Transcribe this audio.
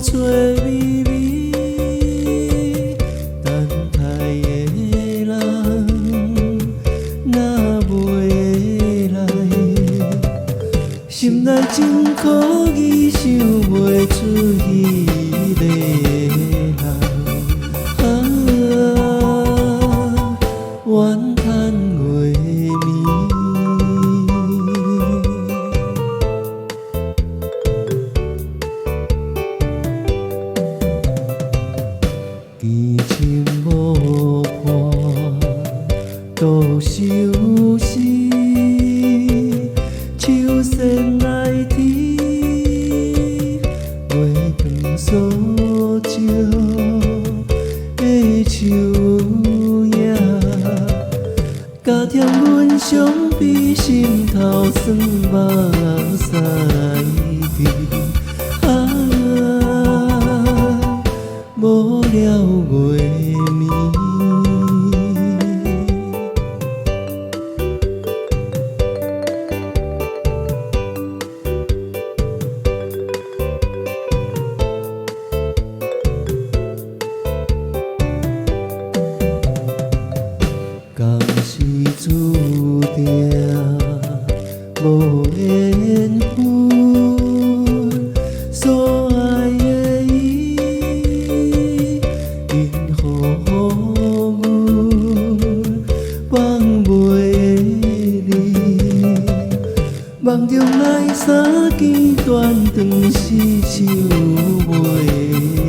吹微微，等待的人若袂來，心內真可疑，想袂出彼个人。啊，怨嘆月暝。基深無伴，獨相思，秋扇來提，月光所照的樹影，加添阮傷悲，心頭酸目屎滴。啊，無聊月暝。敢是注定無緣分，所愛的伊，因予阮放袂離。夢中來相見，斷腸死手袂離。